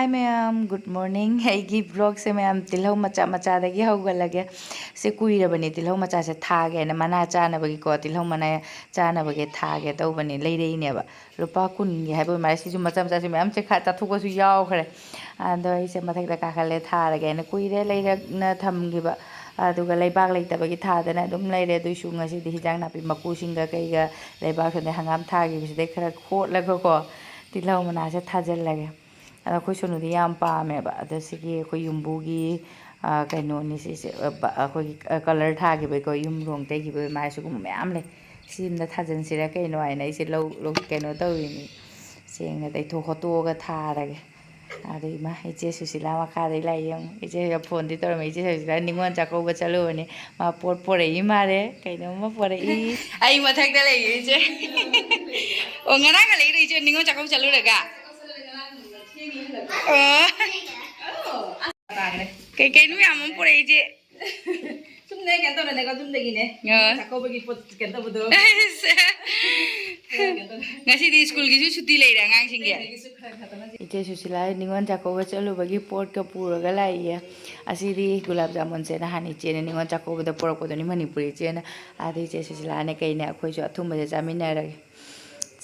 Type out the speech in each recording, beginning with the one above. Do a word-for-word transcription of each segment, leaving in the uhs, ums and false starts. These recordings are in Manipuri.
ꯃꯌꯥꯝ, good morning꯫ ꯑꯩꯒꯤ vlogꯁꯦ ꯃꯌꯥꯝ ꯇꯤꯜꯍꯧ ꯃꯆꯥ ꯃꯆꯥꯗꯒꯤ ꯍꯧꯒꯠꯂꯒꯦ꯫ ꯁꯤ ꯀꯨꯏꯔꯕꯅꯦ ꯇꯤꯜꯍꯧ ꯃꯆꯥꯁꯦ ꯊꯥꯒꯦꯅ, ꯃꯅꯥ ꯆꯥꯅꯕꯒꯤꯀꯣ, ꯇꯤꯜꯍꯧ ꯃꯅꯥ ꯆꯥꯅꯕꯒꯤ ꯊꯥꯒꯦ ꯇꯧꯕꯅꯦ, ꯂꯩꯔꯛꯏꯅꯦꯕ꯫ ꯂꯨꯄꯥ ꯀꯨꯟꯒꯤ ꯍꯥꯏꯕ ꯑꯣꯏ ꯃꯥꯜꯂꯦ꯫ ꯁꯤꯁꯨ ꯃꯆꯥ ꯃꯆꯥꯁꯨ ꯃꯌꯥꯝ ꯆꯦꯈꯥꯏ ꯆꯥꯊꯣꯛꯄꯁꯨ ꯌꯥꯎꯈ꯭ꯔꯦ꯫ ꯑꯗꯣ ꯑꯩꯁꯦ ꯃꯊꯛꯇ ꯀꯥꯈꯠꯂꯦ, ꯊꯥꯔꯒꯦꯅ ꯀꯨꯏꯔꯦ ꯂꯩꯔꯛꯅ ꯊꯝꯈꯤꯕ꯫ ꯑꯗꯨꯒ ꯂꯩꯕꯥꯛ ꯂꯩꯇꯕꯒꯤ ꯊꯥꯗꯅ ꯑꯗꯨꯝ ꯂꯩꯔꯦ꯫ ꯑꯗꯨꯏꯁꯨ ꯉꯁꯤꯗꯤ ꯍꯤꯟꯖꯥꯡ ꯅꯥꯄꯤ ꯃꯀꯨꯁꯤꯡꯒ ꯀꯩꯒ ꯂꯩꯕꯥꯛꯁꯤꯗ ꯍꯪꯒꯥꯝ ꯊꯥꯈꯤꯕꯁꯤꯗꯩ ꯈꯔ ꯈꯣꯠꯂꯒꯀꯣ, ꯇꯤꯜꯍꯧ ꯃꯅꯥꯁꯦ ꯊꯥꯖꯤꯜꯂꯒꯦ꯫ ꯑꯗꯣ ꯑꯩꯈꯣꯏ ꯁꯣꯅꯨꯗꯤ ꯌꯥꯝ ꯄꯥꯝꯃꯦꯕ꯫ ꯑꯗꯣ ꯁꯤꯒꯤ ꯑꯩꯈꯣꯏ ꯌꯨꯝꯕꯨꯒꯤ, ꯑ, ꯀꯩꯅꯣꯅꯤ ꯁꯤꯁꯦ, ꯑ, ꯕ-, ꯑꯩꯈꯣꯏꯒꯤ, ꯑ, colour ꯊꯥꯈꯤꯕꯩꯀꯣ, ꯌꯨꯝ ꯔꯣꯡ ꯇꯩꯈꯤꯕꯩ ꯃꯥꯏ ꯁꯤꯒꯨꯝꯕ ꯃꯌꯥꯝ ꯂꯩ꯫ ꯁꯤ ꯑꯝꯇ ꯊꯥꯖꯤꯟꯁꯤꯔ ꯀꯩꯅꯣ ꯍꯥꯏꯅ ꯑꯩꯁꯦ ꯂꯧ, ꯂꯧ, ꯀꯩꯅꯣ ꯇꯧꯔꯤꯅꯤ꯫ ꯁꯦꯡꯅ ꯇꯩꯊꯣꯛ ꯈꯣꯠꯇꯣꯛꯑꯒ ꯊꯥꯔꯒꯦ꯫ ꯑꯗꯣ ꯏꯃꯥ, ꯏꯆꯦ ꯁꯨꯁꯤꯂꯥ ꯃꯈꯥꯗꯩ ꯂꯥꯛꯏ ꯌꯦꯡꯉꯨ꯫ ꯏꯆꯦꯒ phoneꯗꯤ ꯇꯧꯔꯝꯃꯦ꯫ "ꯏꯆꯦ ꯁꯨꯁꯤꯂꯥ ꯅꯤꯉꯣꯜ ꯆꯥꯛꯀꯧꯕ ꯆꯠꯂꯨꯕꯅꯦ꯫ ꯃꯥ ꯄꯣꯠ ꯄꯣꯔꯛꯏ ꯃꯥꯜꯂꯦ꯫ ꯀꯩꯅꯣꯝꯃ ꯄꯣꯔꯛꯏ꯫" ꯑꯩ ꯃꯊꯛꯇ ꯂꯩꯌꯦ ꯏꯆꯦ꯫ ꯑꯣ, ꯉꯔꯥꯡꯒ ꯂꯩꯔꯣ ꯏꯆꯦ ꯅꯤꯉꯣꯜ ꯆꯥꯛꯀꯧꯕ ꯆꯠꯂꯨꯔꯒ? ꯑꯣ꯫ ꯀꯩ ꯀꯩꯅꯣ ꯌꯥꯝ ꯑꯃ ꯄꯨꯔꯛꯏꯁꯦ꯫ ꯁꯨꯝꯅꯦ, ꯀꯩꯅꯣ ꯇꯧꯔꯅꯦꯀꯣ, ꯌꯨꯝꯗꯒꯤꯅꯦ꯫ ꯑꯣ꯫ ꯆꯥꯛꯀꯧꯕꯒꯤ ꯄꯣꯠ ꯀꯩꯅꯣ ꯇꯧꯕꯗꯣ꯫ ꯀꯩꯅꯣ ꯇꯧꯔꯦ꯫ ꯉꯁꯤꯗꯤ ꯁ꯭ꯀꯨꯜꯒꯤꯁꯨ ꯁꯨꯇꯤ ꯂꯩꯔꯦ ꯑꯉꯥꯡꯁꯤꯡꯒꯤ꯫ ꯑꯇꯩꯗꯒꯤꯁꯨ ꯈꯔ ꯈꯔ ꯇꯧꯅꯁꯤ꯫ ꯏꯆꯦ ꯁꯨꯁꯤꯂꯥ ꯅꯤꯉꯣꯜ ꯆꯥꯛꯀꯧꯕ ꯆꯠꯂꯨꯕꯒꯤ ꯄꯣꯠꯀ ꯄꯨꯔꯒ ꯂꯥꯛꯏꯌꯦ꯫ ꯑꯁꯤꯗꯤ ꯒꯨꯂꯥꯞ ꯖꯥꯃꯨꯟꯁꯦ ꯅꯍꯥꯟ ꯏꯆꯦꯅ ꯅꯤꯉꯣꯜ ꯆꯥꯛꯀꯧꯕꯗ ꯄꯨꯔꯛꯄꯗꯨꯅꯤ, ꯃꯅꯤꯄꯨꯔꯤ ꯏꯆꯦꯅ꯫ ꯑꯗ ꯏꯆꯦ ꯁꯨꯁꯤꯂꯥꯅꯦ ꯀꯩꯅꯦ ꯑꯩꯈꯣꯏꯁꯨ ꯑꯊꯨꯝꯕꯁꯦ ꯆꯥꯃꯤꯟꯅꯔꯒꯦ꯫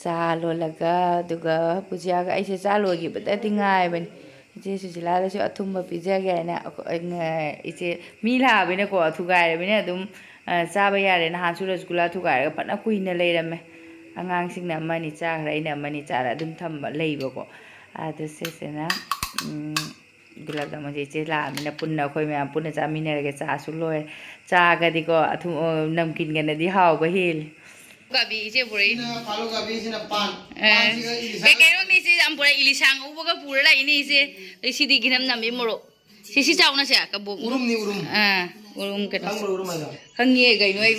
ꯆꯥ ꯂꯣꯜꯂꯒ, ꯑꯗꯨꯒ ꯕꯨꯖꯤꯌꯥꯒ ꯑꯩꯁꯦ ꯆꯥ ꯂꯣꯏꯈꯤꯕꯗꯗꯤ ꯉꯥꯏꯕꯅꯤ꯫ ꯏꯆꯦ ꯁꯨꯁꯤꯂꯥꯗꯁꯨ ꯑꯊꯨꯝꯕ ꯄꯤꯖꯒꯦ ꯍꯥꯏꯅ ꯑꯩꯈꯣꯏ, ꯏꯆꯦ ꯃꯤ ꯂꯥꯛꯑꯕꯅꯤꯅꯀꯣ, ꯊꯨꯒꯥꯏꯔꯕꯅꯤꯅ ꯑꯗꯨꯝ, ꯑ, ꯆꯥꯕ ꯌꯥꯔꯦꯅ ꯍꯥꯟꯁꯨ ꯔꯁꯒꯨꯂꯥ ꯊꯨꯒꯥꯏꯔꯒ ꯐꯅ ꯀꯨꯏꯅ ꯂꯩꯔꯝꯃꯦ꯫ ꯑꯉꯥꯡꯁꯤꯡꯅ ꯑꯃꯅꯤ ꯆꯥꯈ꯭ꯔꯦ, ꯑꯩꯅ ꯑꯃꯅꯤ ꯆꯥꯔꯦ, ꯑꯗꯨꯝ ꯊꯝꯕ ꯂꯩꯕꯀꯣ꯫ ꯑꯗꯨ ꯁꯤꯁꯤꯅ, ꯎꯝ, ꯒꯨꯂꯥꯞ ꯖꯥꯃꯨꯟꯁꯦ ꯏꯆꯦ ꯂꯥꯛꯑꯃꯤꯅ ꯄꯨꯟꯅ ꯑꯩꯈꯣꯏ ꯃꯌꯥꯝ ꯄꯨꯟꯅ ꯆꯥꯃꯤꯟꯅꯔꯒꯦ꯫ ꯆꯥꯁꯨ ꯂꯣꯏꯔꯦ꯫ ꯆꯥꯒꯗꯤꯀꯣ ꯑꯊꯨꯝ, ꯑ, ꯅꯝꯀꯤꯟꯒꯅꯗꯤ ꯍꯥꯎꯕ ꯍꯦꯜꯂꯤ꯫ ꯀꯥꯕꯤ ꯏꯆꯦ ꯄꯨꯔꯛꯏ꯫ ꯁꯤꯅ ꯐꯥꯂꯨ ꯀꯥꯕꯤ, ꯁꯤꯅ ꯄꯥꯟ꯫ ꯑꯦ꯫ ꯄꯥꯟꯁꯤꯒ ꯏꯂꯤꯁꯥ꯫ ꯀꯩ ꯀꯩꯅꯣꯅꯦ ꯏꯆꯦ ꯌꯥꯝ ꯄꯨꯔꯛꯏ, ꯏꯂꯤꯁꯥ ꯉꯧꯕꯒ ꯄꯨꯔ ꯂꯥꯛꯏꯅꯦ ꯏꯆꯦ꯫ ꯑꯗꯩ ꯁꯤꯗꯤ ꯒꯤꯅꯝ ꯅꯝꯃꯤ ꯃꯣꯔꯣꯛ꯫ ꯁꯤ, ꯁꯤ ꯆꯥꯎꯅꯁꯦ, ꯀꯕꯣꯛ꯫ ꯎꯔꯨꯝꯅꯤ, ꯎꯔꯨꯝ꯫ ꯑꯥ, ꯎꯔꯨꯝ ꯀꯩꯅꯣ꯫ ꯈꯪꯕ꯭ꯔꯥ ꯎꯔꯨꯝ ꯍꯥꯏꯗꯣ? ꯈꯪꯉꯦ ꯀꯩꯅꯣ, ꯑꯩ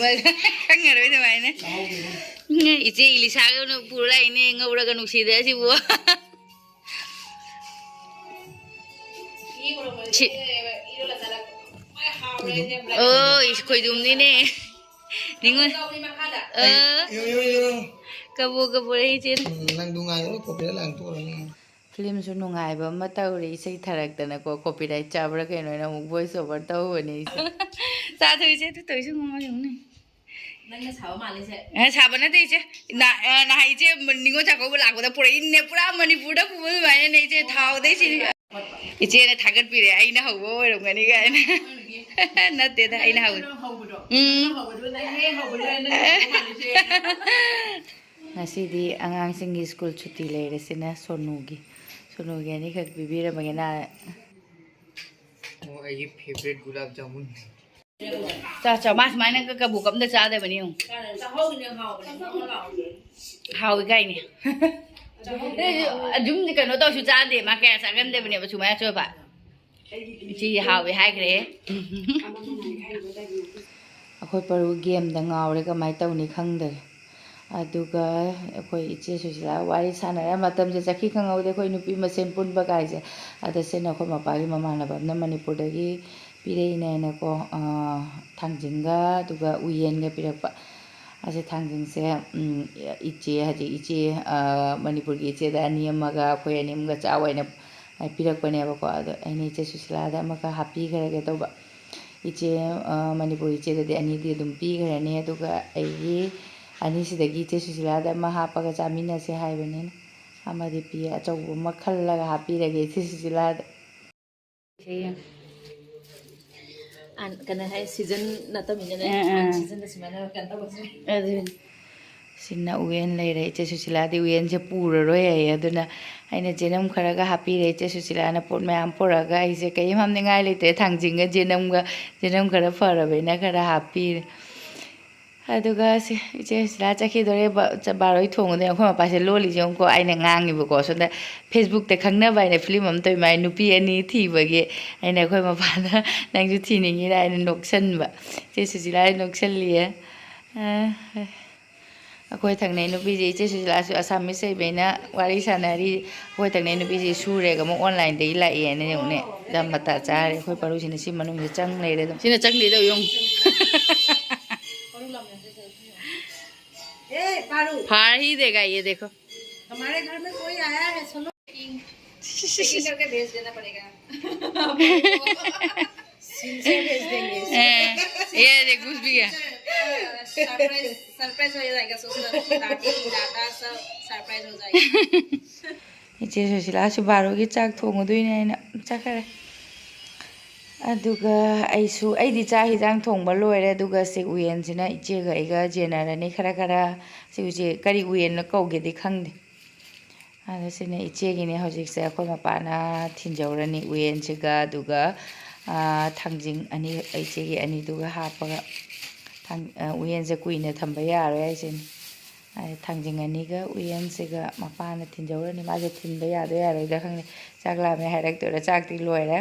ꯈꯪꯉꯔꯣꯏ ꯑꯗꯨꯃꯥꯏꯅ꯫ ꯆꯥꯍꯧꯗꯦ ꯎꯔꯨꯝ꯫ ꯎꯝ, ꯏꯆꯦ ꯏꯂꯤꯁꯥꯒ ꯄꯨꯔ ꯂꯥꯛꯏꯅꯦ, ꯉꯧꯔꯒ ꯅꯨꯡꯁꯤꯗ ꯑꯁꯤꯕꯨ꯫ ꯁꯤ-, ꯑꯣ, ꯏꯁ, ꯈꯣꯏꯗꯨꯝꯅꯤꯅꯦ꯫ ꯅꯤꯉꯣꯜ-, ꯑ, ꯏꯔꯨ, ꯏꯔꯨ, ꯏꯔꯨ꯫ ꯀꯕꯣꯛ, ꯀꯕꯣꯛ, ꯏꯆꯦ꯫ ꯎꯝ, ꯅꯪ ꯅꯨꯡꯉꯥꯏꯔꯣ, ꯀꯣꯄꯤꯗ ꯂꯥꯡꯊꯣꯛꯎꯔꯅꯤ꯫ ꯐꯤꯂꯝꯁꯨ ꯅꯨꯡꯉꯥꯏꯕ ꯑꯃ ꯇꯧꯔꯦ, ꯏꯁꯩ ꯊꯥꯔꯛꯇꯅꯀꯣ, ꯀꯣꯄꯤꯔꯥꯏꯠ ꯆꯥꯕ꯭ꯔꯥ ꯀꯩꯅꯣ, ꯑꯩꯅ ꯑꯃꯨꯛ ꯚꯣꯏꯁ ꯑꯣꯚꯔ ꯇꯧꯕꯅꯦ ꯑꯩꯁꯦ꯫ ꯆꯥꯊꯣꯛꯏꯁꯦ, ꯑꯗꯨ ꯇꯧꯔꯤꯁꯦ ꯉꯝꯃ ꯌꯦꯡꯉꯨꯅꯦ꯫ ꯅꯪꯅ ꯁꯥꯕ ꯃꯥꯜꯂꯦ ꯏꯆꯦ꯫ ꯑ, ꯁꯥꯕ ꯅꯠꯇꯦ ꯏꯆꯦ꯫ ꯅ-, ꯑ, ꯅꯍꯥꯟ ꯏꯆꯦ ꯅꯤꯉꯣꯜ ꯆꯥꯛꯀꯧꯕ ꯂꯥꯛꯄꯗ ꯄꯨꯔꯛꯏꯅꯦ, ꯄꯨꯔꯥ ꯃꯅꯤꯄꯨꯔꯗ ꯄꯨꯕ ꯑꯗꯨꯃꯥꯏꯅꯅꯦ ꯏꯆꯦ, ꯊꯥꯎꯗꯩ ꯁꯤ꯫ ꯏꯆꯦꯅ ꯊꯥꯒꯠꯄꯤꯔꯦ, ꯑꯩꯅ ꯍꯧꯕ ꯑꯣꯏꯔꯝꯒꯅꯤ ꯀꯥꯏꯅ꯫ ꯅꯠꯇꯦꯗ, ꯑꯩꯅ ꯍꯧꯕ꯫ ꯎꯝ꯫ ꯉꯁꯤꯗꯤ ꯑꯉꯥꯡꯁꯤꯡꯒꯤ ꯁ꯭ꯀꯨꯜ ꯁꯨꯇꯤ ꯂꯩꯔꯦ, ꯁꯤꯅ ꯁꯣꯅꯨꯒꯤ꯫ ꯁꯣꯅꯨꯒꯤ ꯑꯅꯤꯈꯛ ꯄꯤꯕꯤꯔꯝꯃꯒꯦ ꯅ꯫ ꯑꯣ, ꯑꯩꯒꯤ ꯐꯦꯚꯔꯤꯠ ꯒꯨꯂꯥꯞ ꯖꯥꯃꯨꯟ꯫ ꯆꯥ, ꯆꯥ, ꯃꯥ ꯁꯨꯃꯥꯏꯅ ꯀ-, ꯀꯕꯣꯛ ꯑꯝꯇ ꯆꯥꯗꯕꯅꯤ ꯌꯦꯡꯉꯨ꯫ ꯍꯥꯎꯋꯤ ꯀꯥꯏꯅꯦ꯫ ꯑꯗꯨꯝꯗꯤ ꯀꯩꯅꯣ ꯇꯧꯁꯨ ꯆꯥꯗꯦ, ꯃꯥ ꯀꯌꯥ ꯆꯥꯒꯟꯗꯕꯅꯦꯕ ꯁꯨꯃꯥꯏꯅ ꯑꯆꯣꯏꯕ꯫ ꯏꯆꯦ ꯍꯥꯎꯋꯦ ꯍꯥꯏꯈ꯭ꯔꯦ꯫ ꯑꯩꯈꯣꯏ ꯄꯔꯨ ꯒꯦꯝꯗ ꯉꯥꯎꯔꯦ, ꯀꯃꯥꯏꯅ ꯇꯧꯅꯤ ꯈꯪꯗꯔꯦ꯫ ꯑꯗꯨꯒ ꯑꯩꯈꯣꯏ ꯏꯆꯦ ꯁꯨꯁꯤꯂꯥ ꯋꯥꯔꯤ ꯁꯥꯟꯅꯔ ꯃꯇꯝꯁꯦ ꯆꯠꯈꯤ ꯈꯪꯍꯧꯗꯦ, ꯑꯩꯈꯣꯏ ꯅꯨꯄꯤ ꯃꯁꯦꯟ ꯄꯨꯟꯕ ꯀꯥꯏꯁꯦ꯫ ꯑꯗ ꯁꯤꯅ ꯑꯩꯈꯣꯏ ꯃꯄꯥꯒꯤ ꯃꯃꯥꯟꯅꯕ ꯑꯃꯅ ꯃꯅꯤꯄꯨꯔꯗꯒꯤ ꯄꯤꯔꯛꯏꯅꯦꯅꯀꯣ, ꯑ, ꯊꯥꯡꯖꯤꯡꯒ ꯑꯗꯨꯒ ꯎꯌꯦꯟꯒ ꯄꯤꯔꯛꯄ꯫ ꯑꯁꯤ ꯊꯥꯡꯖꯤꯡꯁꯦ, ꯎꯝ, ꯏꯆꯦ, ꯍꯧꯖꯤꯛ ꯏꯆꯦ, ꯑ, ꯃꯅꯤꯄꯨꯔꯒꯤ ꯏꯆꯦꯗ ꯑꯅꯤ ꯑꯃꯒ ꯑꯩꯈꯣꯏ ꯑꯅꯤ ꯑꯃꯒ ꯆꯥꯎ ꯍꯥꯏꯅ ꯄꯤꯔꯛꯄꯅꯦꯕꯀꯣ꯫ ꯑꯗꯣ ꯑꯩꯅ ꯏꯆꯦ ꯁꯨꯁꯤꯂꯥꯗ ꯑꯃꯈꯛ ꯍꯥꯞꯄꯤꯈ꯭ꯔꯒꯦ ꯇꯧꯕ꯫ ꯏꯆꯦ, ꯑ, ꯃꯅꯤꯄꯨꯔ ꯏꯆꯦꯗꯗꯤ ꯑꯅꯤꯗꯤ ꯑꯗꯨꯝ ꯄꯤꯈ꯭ꯔꯅꯤ, ꯑꯗꯨꯒ ꯑꯩꯒꯤ ꯑꯅꯤꯁꯤꯗꯒꯤ ꯏꯆꯦ ꯁꯨꯁꯤꯂꯥꯗ ꯑꯃ ꯍꯥꯞꯄꯒ ꯆꯥꯃꯤꯟꯅꯁꯦ ꯍꯥꯏꯕꯅꯤꯅ꯫ ꯑꯃꯗꯤ ꯄꯤ, ꯑꯆꯧꯕ ꯑꯃ ꯈꯜꯂꯒ ꯍꯥꯞꯄꯤꯔꯒꯦ ꯏꯆꯦ ꯁꯨꯁꯤꯂꯥꯗ꯫ ꯁꯤ ꯌꯦꯡꯉꯨ꯫ ꯑꯟ-, ꯀꯩꯅꯣ ꯍꯥꯏ, ꯁꯤꯖꯟ ꯅꯠꯇꯕꯅꯤꯅꯅꯦ, ꯑꯥ, ꯑꯥ꯫ ꯑꯟ ꯁꯤꯖꯟꯗ ꯁꯨꯃꯥꯏꯅ ꯀꯩꯅꯣ ꯇꯧꯕꯁꯦ꯫ ꯑꯗꯨꯅꯤ꯫ ꯁꯤꯅ ꯎꯌꯦꯟ ꯂꯩꯔꯦ꯫ ꯏꯆꯦ ꯁꯨꯁꯤꯂꯥꯗꯤ ꯎꯌꯦꯟꯁꯦ ꯄꯨꯔꯔꯣꯏ ꯍꯥꯏꯌꯦ꯫ ꯑꯗꯨꯅ ꯑꯩꯅ ꯖꯦꯅꯝ ꯈꯔꯒ ꯍꯥꯞꯄꯤꯔꯦ꯫ ꯏꯆꯦ ꯁꯨꯁꯤꯂꯥꯅ ꯄꯣꯠ ꯃꯌꯥꯝ ꯄꯨꯔꯛꯑꯒ ꯑꯩꯁꯦ ꯀꯔꯤꯝ ꯍꯥꯞꯅꯤꯡꯉꯥꯏ ꯂꯩꯇ꯭ꯔꯦ꯫ ꯊꯥꯡꯖꯤꯡꯒ ꯖꯦꯅꯝꯒ, ꯖꯦꯅꯝ ꯈꯔ ꯐꯔꯕꯅꯤꯅ ꯈꯔ ꯍꯥꯞꯄꯤꯔꯦ꯫ ꯑꯗꯨꯒ ꯁꯤ ꯏꯆꯦ ꯁꯨꯁꯤꯂꯥ ꯆꯠꯈꯤꯗꯣꯔꯦ, ꯕ-, ꯆ-, ꯕꯥꯔꯣꯏ ꯊꯣꯡꯉꯗꯣꯏꯅꯦ꯫ ꯑꯩꯈꯣꯏ ꯃꯄꯥꯁꯦ ꯂꯣꯜꯂꯤꯁꯦ ꯌꯦꯡꯉꯨꯀꯣ꯫ ꯑꯩꯅ ꯉꯥꯡꯉꯤꯕꯀꯣ꯫ ꯁꯣꯝꯗ Facebook-ꯇ ꯈꯪꯅꯕ ꯍꯥꯏꯅ ꯐꯤꯂꯝ ꯑꯃ ꯇꯧꯏ ꯃꯥꯏ, ꯅꯨꯄꯤ ꯑꯅꯤ ꯊꯤꯕꯒꯤ꯫ ꯑꯩꯅ ꯑꯩꯈꯣꯏ ꯃꯄꯥꯗ "ꯅꯪꯁꯨ ꯊꯤꯅꯤꯡꯉꯤꯔꯥ?" ꯍꯥꯏꯅ ꯅꯣꯛꯁꯟꯕ꯫ ꯏꯆꯦ ꯁꯨꯁꯤꯂꯥ ꯍꯥꯏꯅ ꯅꯣꯛꯁꯜꯂꯤꯌꯦ꯫ ꯑ, ꯑꯩꯈꯣꯏ ꯊꯪꯅꯩ ꯅꯨꯄꯤꯁꯦ, ꯏꯆꯦ ꯁꯨꯁꯤꯂꯥꯁꯨ ꯑꯁꯥꯃꯤꯁ ꯍꯩꯕꯅꯤꯅ ꯋꯥꯔꯤ ꯁꯥꯟꯅꯔꯤ꯫ ꯑꯩꯈꯣꯏ ꯊꯪꯅꯩ ꯅꯨꯄꯤꯁꯦ ꯁꯨꯔꯦꯒ ꯑꯃꯨꯛ online-ꯗꯒꯤ ꯂꯥꯛꯑꯦꯅ ꯌꯦꯡꯉꯨꯅꯦ꯫ ꯖꯥꯝ ꯃꯇꯥ ꯆꯥꯔꯦ꯫ ꯑꯩꯈꯣꯏ ꯄꯔꯨꯁꯤꯅ ꯁꯤ ꯃꯅꯨꯡꯁꯤꯗ ꯆꯪ ꯂꯩꯔꯦ ꯑꯗꯨꯝ꯫ ꯁꯤꯅ ꯆꯪꯗꯦꯗꯣ ꯌꯦꯡꯉꯨ꯫ ए, पारू, फाड़ ही देगा ये, देखो। हमारे घर में कोई आया है, सुनो। Packing करके भेज देना पड़ेगा। सिंसियर भेज देंगे। ए, ये देख, घुस भी गया। सरप्राइज, सरप्राइज हो जाएगा, सोचो, दादी, दादा सब सरप्राइज हो जाएगा। ꯏꯆꯦ ꯁꯨꯁꯤꯂꯥꯁꯨ ꯕꯥꯔꯣꯒꯤ ꯆꯥꯛ ꯊꯣꯡꯉꯨꯗꯣꯏꯅꯦ ꯍꯥꯏꯅ ꯆꯠꯈ꯭ꯔꯦ꯫ ꯑꯗꯨꯒ ꯑꯩꯁꯨ, ꯑꯩꯗꯤ ꯆꯥꯛ ꯍꯤꯟꯖꯥꯡ ꯊꯣꯡꯕ ꯂꯣꯏꯔꯦ꯫ ꯑꯗꯨꯒ ꯁꯤ ꯎꯌꯦꯟꯁꯤꯅ ꯏꯆꯦꯒ ꯑꯩꯒ ꯖꯦꯟꯅꯔꯅꯤ ꯈꯔ ꯈꯔ꯫ ꯁꯤ ꯎꯆꯦ ꯀꯔꯤ ꯎꯌꯦꯟꯅ ꯀꯧꯒꯦꯗꯤ ꯈꯪꯗꯦ꯫ ꯑꯗꯣ ꯁꯤꯅ ꯏꯆꯦꯒꯤꯅꯦ꯫ ꯍꯧꯖꯤꯛꯁꯦ ꯑꯩꯈꯣꯏ ꯃꯄꯥꯅ ꯊꯤꯟꯖꯧꯔꯅꯤ ꯎꯌꯦꯟꯁꯤꯒ, ꯑꯗꯨꯒ, ꯑꯥ, ꯊꯥꯡꯖꯤꯡ ꯑꯅꯤ, ꯏꯆꯦꯒꯤ ꯑꯅꯤꯗꯨꯒ ꯍꯥꯞꯄꯒ꯫ ꯊꯥꯡ-, ꯑꯥ, ꯎꯌꯦꯟꯁꯦ ꯀꯨꯏꯅ ꯊꯝꯕ ꯌꯥꯔꯣꯏ ꯍꯥꯏꯁꯤꯅꯤ꯫ ꯑꯗ ꯊꯥꯡꯖꯤꯡ ꯑꯅꯤꯒ ꯎꯌꯦꯟꯁꯤꯒ ꯃꯄꯥꯅ ꯊꯤꯟꯖꯧꯔꯅꯤ꯫ ꯃꯥꯁꯦ ꯊꯤꯟꯕ ꯌꯥꯗꯣꯏ ꯌꯥꯔꯣꯏꯗ꯭ꯔꯥ ꯈꯪꯗꯦ꯫ ꯆꯥꯛ ꯂꯥꯝꯃꯦ ꯍꯥꯏꯔꯛꯇꯣꯏꯔꯥ꯫ ꯆꯥꯛꯇꯤ ꯂꯣꯏꯔꯦ꯫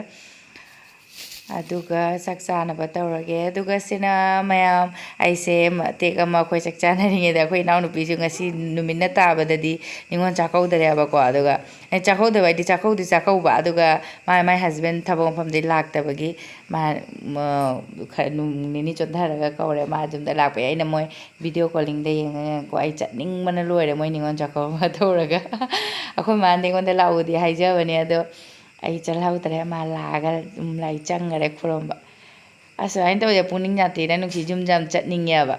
ꯑꯗꯨꯒ ꯆꯥꯛ ꯆꯥꯅꯕ ꯇꯧꯔꯒꯦ꯫ ꯑꯗꯨꯒ ꯁꯤꯅ ꯃꯌꯥꯝ, ꯑꯩꯁꯦ ꯃꯇꯦꯛ ꯑꯃ, ꯑꯩꯈꯣꯏ ꯆꯥꯛ ꯆꯥꯅꯔꯤꯉꯩꯗ ꯑꯩꯈꯣꯏ ꯏꯅꯥꯎꯅꯨꯄꯤꯁꯨ ꯉꯁꯤ ꯅꯨꯃꯤꯠꯅ ꯇꯥꯕꯗꯗꯤ ꯅꯤꯉꯣꯜ ꯆꯥꯛꯀꯧꯗꯔꯦꯕꯀꯣ꯫ ꯑꯗꯨꯒ, ꯑꯦ, ꯆꯥꯛꯀꯧꯗꯕ ꯍꯥꯏꯗꯤ ꯆꯥꯛꯀꯧꯗꯤ ꯆꯥꯛꯀꯧꯕ, ꯑꯗꯨꯒ ꯃꯥ, ꯃꯥꯏ ꯍꯁꯕꯦꯟ ꯊꯕꯛ ꯃꯐꯝꯗꯩ ꯂꯥꯛꯇꯕꯒꯤ ꯃꯥ, ꯃ-, ꯈꯔ ꯅꯨꯃꯤꯠ ꯅꯤꯅꯤ ꯆꯣꯟꯊꯔꯒ ꯀꯧꯔꯦ꯫ ꯃꯥ ꯌꯨꯝꯗ ꯂꯥꯛꯄꯩ ꯑꯩꯅ ꯃꯣꯏ ꯚꯤꯗꯤꯑꯣ ꯀꯣꯂꯤꯡꯗ ꯌꯦꯡꯉ ꯌꯦꯡꯉꯀꯣ ꯑꯩ ꯆꯠꯅꯤꯡꯕꯅ ꯂꯣꯏꯔꯦ ꯃꯣꯏ ꯅꯤꯉꯣꯜ ꯆꯥꯛꯀꯧꯕ ꯇꯧꯔꯒ꯫ ꯑꯩꯈꯣꯏ ꯃꯥꯅꯗꯤ ꯑꯩꯉꯣꯟꯗ ꯂꯥꯛꯎꯗꯤ ꯍꯥꯏꯖꯕꯅꯦ, ꯑꯗꯣ ꯑꯩ ꯆꯠꯍꯧꯗ꯭ꯔꯦ꯫ ꯃꯥ ꯂꯥꯛꯑꯒ ꯂꯥꯏ ꯆꯪꯈꯔꯦ ꯈꯨꯔꯨꯝꯕ꯫ ꯑꯁꯨꯃꯥꯏꯅ ꯇꯧꯁꯦ ꯄꯨꯛꯅꯤꯡ ꯌꯥꯝ ꯊꯤꯅ ꯅꯨꯡꯁꯤ, ꯌꯨꯝꯁꯦ ꯌꯥꯝ ꯆꯠꯅꯤꯡꯉꯦꯕ꯫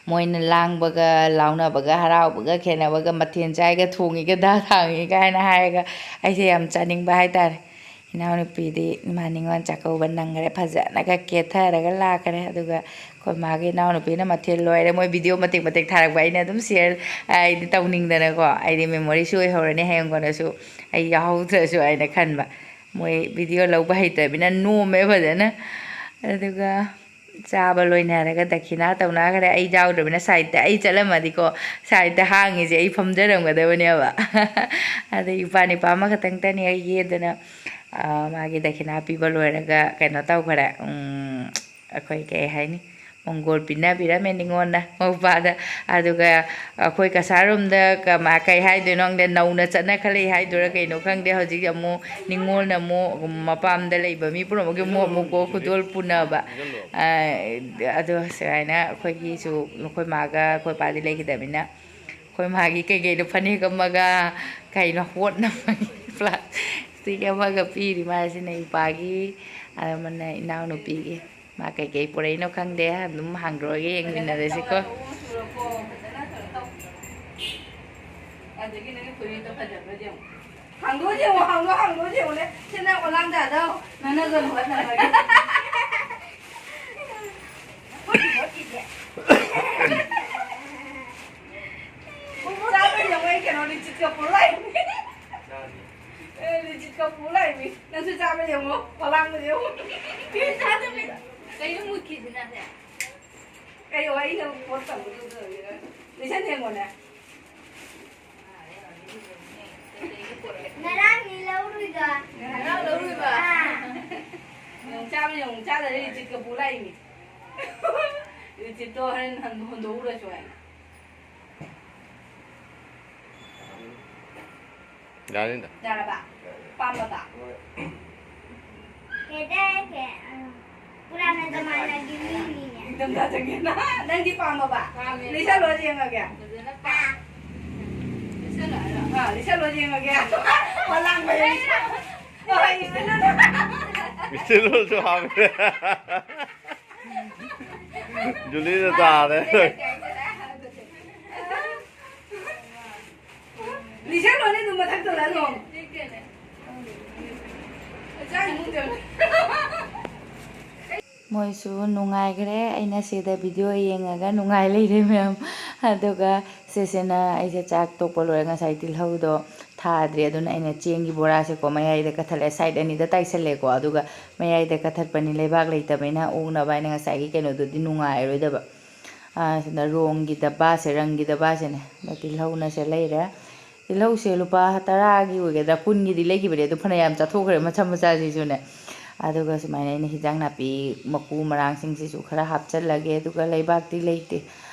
ꯃꯣꯏꯅ ꯂꯥꯡꯕꯒ, ꯂꯥꯎꯅꯕꯒ, ꯍꯔꯥꯎꯕꯒ, ꯈꯦꯅꯕꯒ, ꯃꯊꯦꯜ ꯆꯥꯏꯒ, ꯊꯣꯡꯉꯤꯒ, ꯗꯥ ꯊꯥꯡꯉꯤꯒ ꯍꯥꯏꯅ ꯍꯥꯏꯔꯒ ꯑꯩꯁꯦ ꯌꯥꯝ ꯆꯥꯅꯤꯡꯕ ꯍꯥꯏꯇꯥꯔꯦ꯫ ꯏꯅꯥꯎꯅꯨꯄꯤꯗꯤ ꯃꯥ ꯅꯤꯉꯣꯜ ꯆꯥꯛꯀꯧꯕ ꯅꯪꯈꯔꯦ, ꯐꯖꯅꯒ ꯀꯦꯊꯔꯒ ꯂꯥꯛꯈꯔꯦ꯫ ꯑꯗꯨꯒ ꯑꯩꯈꯣꯏ ꯃꯥꯒꯤ ꯏꯅꯥꯎꯅꯨꯄꯤꯅ ꯃꯊꯦꯜ ꯂꯣꯏꯔꯦ꯫ ꯃꯣꯏ ꯚꯤꯗꯤꯑꯣ ꯃꯇꯦꯛ ꯃꯇꯦꯛ ꯊꯥꯔꯛꯄ ꯑꯩꯅ ꯑꯗꯨꯝ ꯁꯤꯌꯔ ꯍꯥꯏꯗꯤ ꯇꯧꯅꯤꯡꯗꯅꯀꯣ, ꯑꯩꯗꯤ ꯃꯦꯃꯣꯔꯤꯁꯨ ꯑꯣꯏꯍꯧꯔꯅꯤ ꯍꯌꯦꯡ ꯀꯣꯟꯅꯁꯨ ꯑꯩ ꯌꯥꯎꯍꯧꯗ꯭ꯔꯁꯨ ꯍꯥꯏꯅ ꯈꯟꯕ꯫ ꯃꯣꯏ ꯚꯤꯗꯤꯑꯣ ꯂꯧꯕ ꯍꯩꯇꯕꯅꯤꯅ ꯅꯣꯝꯃꯦ ꯐꯖꯅ꯫ ꯑꯗꯨꯒ ꯆꯥꯕ ꯂꯣꯏꯅꯔꯒ ꯗꯈꯤꯅꯥ ꯇꯧꯅꯈ꯭ꯔꯦ꯫ ꯑꯩ ꯌꯥꯎꯗ꯭ꯔꯕꯅꯤꯅ ꯁꯥꯏꯠꯇ ꯑꯩ ꯆꯠꯂꯝꯃꯗꯤꯀꯣ, ꯁꯥꯏꯠꯇ ꯍꯥꯡꯉꯤꯁꯦ ꯑꯩ ꯐꯝꯖꯔꯝꯒꯗꯕꯅꯦꯕ꯫ ꯑꯗꯩ ꯏꯄꯥ ꯅꯤꯄꯥ ꯑꯃꯈꯛꯇꯪꯇꯅꯤ ꯑꯩꯒꯤ꯫ ꯑꯗꯨꯅ, ꯑ, ꯃꯥꯒꯤ ꯗꯈꯤꯅꯥ ꯄꯤꯕ ꯂꯣꯏꯔꯒ ꯀꯩꯅꯣ ꯇꯧꯈ꯭ꯔꯦ꯫ ꯎꯝ, ꯑꯩꯈꯣꯏ ꯀꯩ ꯍꯥꯏꯅꯤ, ꯃꯣꯡꯒꯣꯜ ꯄꯤꯅꯕꯤꯔꯝꯃꯦ ꯅꯤꯉꯣꯟꯅ ꯃꯧꯄꯥꯗ꯫ ꯑꯗꯨꯒ ꯑꯩꯈꯣꯏ ꯀꯁꯥꯔꯔꯣꯝꯗ ꯀꯃꯥ-, ꯀꯩ ꯍꯥꯏꯗꯣꯏꯅꯣ ꯈꯪꯗꯦ, ꯅꯧꯅ ꯆꯠꯅꯈꯠꯂꯛꯏ ꯍꯥꯏꯗꯣꯏꯔꯥ ꯀꯩꯅꯣ ꯈꯪꯗꯦ, ꯍꯧꯖꯤꯛ ꯑꯃꯨꯛ ꯅꯤꯉꯣꯜꯅ ꯑꯃꯨꯛ ꯃꯄꯥꯝꯗ ꯂꯩꯕ ꯃꯤ ꯄꯨꯝꯅꯃꯛꯀꯤ ꯑꯃꯨꯛ ꯑꯃꯨꯛ ꯀꯣ ꯈꯨꯗꯣꯜ ꯄꯨꯅꯕ꯫ ꯑ, ꯑꯗꯣ ꯁꯨꯃꯥꯏꯅ ꯑꯩꯈꯣꯏꯒꯤꯁꯨ ꯑꯩꯈꯣꯏ ꯃꯥꯒ ꯑꯩꯈꯣꯏ ꯄꯥꯗꯤ ꯂꯩꯈꯤꯗꯕꯅꯤꯅ ꯑꯩꯈꯣꯏ ꯃꯥꯒꯤ ꯀꯩꯀꯩꯅꯣ, ꯐꯅꯦꯛ ꯑꯃꯒ, ꯀꯩꯅꯣ, ꯍꯣꯠꯅꯕꯒꯤ ꯄ꯭ꯂꯥꯁꯇꯤꯛ ꯑꯃꯒ ꯄꯤꯔꯤ꯫ ꯃꯥꯁꯤꯅ ꯏꯄꯥꯒꯤ, ꯑꯃꯅ ꯏꯅꯥꯎꯅꯨꯄꯤꯒꯤ꯫ ꯃꯥ ꯀꯩꯀꯩ ꯄꯨꯔꯛꯏꯅꯣ ꯈꯪꯗꯦ, ꯑꯗꯨꯝ ꯍꯥꯡꯗꯣꯛꯑꯒ ꯌꯦꯡꯃꯤꯟꯅꯔꯁꯤꯀꯣ꯫ ꯑꯗꯒꯤ ꯅꯪꯒꯤ ꯐꯨꯔꯤꯠꯇꯣ ꯐꯖꯕ꯭ꯔꯥ ꯌꯦꯡꯉꯣ꯫ ꯍꯥꯡꯗꯣꯛꯑ ꯌꯦꯡꯉꯣ, ꯍꯥꯡꯗꯣꯛ, ꯍꯥꯡꯗꯣꯛꯑ ꯌꯦꯡꯉꯨꯅꯦ꯫ ꯁꯤ ꯅꯪ ꯑꯣꯂꯥꯡꯗꯥꯗ ꯅꯅꯒꯅꯨ ꯍꯥꯏꯅꯕꯒꯤ꯫ ꯆꯥꯕ ꯌꯦꯡꯉꯣ, ꯑꯩ ꯀꯩꯅꯣ, ꯂꯤꯆꯤꯠꯀ ꯄꯨꯔ ꯂꯥꯛꯏꯅꯤ꯫ ꯑꯦ, ꯂꯤꯆꯤꯠꯀ ꯄꯨꯔ ꯂꯥꯛꯏꯅꯤ꯫ ꯅꯪꯁꯨ ꯆꯥꯕ ꯌꯦꯡꯉꯣ, ꯄꯣꯂꯥꯡꯕ ꯌꯦꯡꯉꯣ꯫ ꯀꯩꯅꯣ ꯃꯨꯠꯈꯤꯁꯤꯅ ꯁꯦ? ꯀꯩ ꯋꯥꯔꯤꯅꯣ ꯄꯣꯠ ꯇꯝꯕꯗꯨꯗ? ꯂꯤꯁꯟ ꯌꯦꯡꯉꯣꯅꯦ꯫ ꯉꯔꯥꯡꯗꯤ ꯂꯧꯔꯨꯏꯕ꯫ ꯉꯔꯥꯡ ꯂꯧꯔꯨꯏꯕ? ꯑꯥ꯫ ꯌꯦꯡꯉꯨ, ꯆꯥꯕ ꯌꯦꯡꯉꯨ, ꯆꯥꯗꯔꯦ, ꯂꯤꯆꯤꯠꯀ ꯄꯨ ꯂꯥꯛꯏꯅꯤ꯫ ꯂꯤꯆꯤꯠꯇꯣ ꯍꯣꯔꯦꯟ ꯍꯟ-, ꯍꯨꯟꯗꯣꯛꯎꯔꯁꯨ ꯍꯥꯏ꯫ ꯌꯥꯅꯤꯗ꯫ ꯌꯥꯔꯕ? ꯄꯥꯝꯃꯕ? ꯀꯩꯗꯧꯔꯒꯦ? ꯎꯝ꯫ ꯄꯨꯔꯥꯅ ꯖꯃꯥꯅꯒꯤ ꯃꯤꯅꯤꯅꯦ꯫ ꯅꯤꯡꯊꯝꯊꯥ ꯆꯪꯉꯦꯅ꯫ ꯅꯪꯗꯤ ꯄꯥꯝꯃꯕ? ꯄꯥꯝꯃꯦ꯫ ꯂꯤꯁꯜꯂꯣ ꯌꯦꯡꯉꯒꯦ꯫ ꯐꯖꯅ ꯄꯥꯝꯃꯦ꯫ ꯂꯤꯁꯜꯂꯣ ꯍꯥꯏꯔꯣ? ꯑꯥ, ꯂꯤꯁꯜꯂꯣ ꯌꯦꯡꯉꯒꯦ꯫ ꯄꯣꯂꯥꯡꯕ ꯌꯦꯡꯉꯒꯦ꯫ ꯍꯣꯏ, ꯂꯤꯁꯜꯂꯣ꯫ ꯂꯤꯁꯜꯂꯣꯁꯨ ꯍꯥꯞꯄꯦ꯫ ꯖꯨꯂꯤꯗ ꯇꯥꯔꯦ꯫ ꯂꯤꯁꯜꯂꯣꯅꯦ ꯑꯗꯨꯝ ꯃꯊꯛꯇꯨꯗ ꯑꯗꯨꯝ꯫ ꯃꯣꯏꯁꯨ ꯅꯨꯡꯉꯥꯏꯈ꯭ꯔꯦ꯫ ꯑꯩꯅ ꯁꯤꯗ ꯚꯤꯗꯤꯑꯣ ꯌꯦꯡꯉꯒ ꯅꯨꯡꯉꯥꯏ ꯂꯩꯔꯦ ꯃꯌꯥꯝ꯫ ꯑꯗꯨꯒ ꯁꯤꯁꯤꯅ ꯑꯩꯁꯦ ꯆꯥꯛ ꯇꯣꯛꯄ ꯂꯣꯏꯔ ꯉꯁꯥꯏ ꯇꯤꯜꯍꯧꯗꯣ ꯊꯥꯗ꯭ꯔꯦ꯫ ꯑꯗꯨꯅ ꯑꯩꯅ ꯆꯦꯡꯒꯤ ꯕꯣꯔꯥꯁꯦꯀꯣ ꯃꯌꯥꯏꯗ ꯀꯠꯊꯠꯂꯦ꯫ ꯁꯥꯏꯠ ꯑꯅꯤꯗ ꯇꯥꯏꯁꯜꯂꯦꯀꯣ꯫ ꯑꯗꯨꯒ ꯃꯌꯥꯏꯗ ꯀꯠꯊꯠꯄꯅꯤ, ꯂꯩꯕꯥꯛ ꯂꯩꯇꯕꯅꯤꯅ ꯑꯣꯛꯅꯕ ꯍꯥꯏꯅ ꯉꯁꯥꯏꯒꯤ ꯀꯩꯅꯣꯗꯨꯗꯤ ꯅꯨꯡꯉꯥꯏꯔꯣꯏꯗꯕ꯫ ꯑꯥ, ꯁꯤꯗ ꯔꯣꯡꯒꯤ ꯗꯕꯥꯁꯦ, ꯔꯪꯒꯤ ꯗꯕꯥꯁꯤꯅꯦ꯫ ꯑꯗ ꯇꯤꯜꯍꯧꯅꯁꯦ ꯂꯩꯔꯦ꯫ ꯇꯤꯜꯍꯧꯁꯦ ꯂꯨꯄꯥ ꯇꯔꯥꯒꯤ ꯑꯣꯏꯒꯗ꯭ꯔꯥ, ꯀꯨꯟꯒꯤꯗꯤ ꯂꯩꯈꯤꯕꯅꯦ, ꯑꯗꯨ ꯐꯅꯌꯥꯝ ꯆꯥꯊꯣꯛꯈ꯭ꯔꯦ ꯃꯆꯥ ꯃꯆꯥꯁꯤꯁꯨꯅꯦ꯫ ꯑꯗꯨꯒ ꯁꯨꯃꯥꯏꯅ ꯑꯩꯅ ꯍꯤꯟꯖꯥꯡ ꯅꯥꯄꯤ ꯃꯀꯨ ꯃꯔꯥꯡꯁꯤꯡꯁꯤꯁꯨ ꯈꯔ ꯍꯥꯞꯆꯤꯜꯂꯒꯦ꯫ ꯑꯗꯨꯒ ꯂꯩꯕꯥꯛꯇꯤ ꯂꯩꯇꯦ,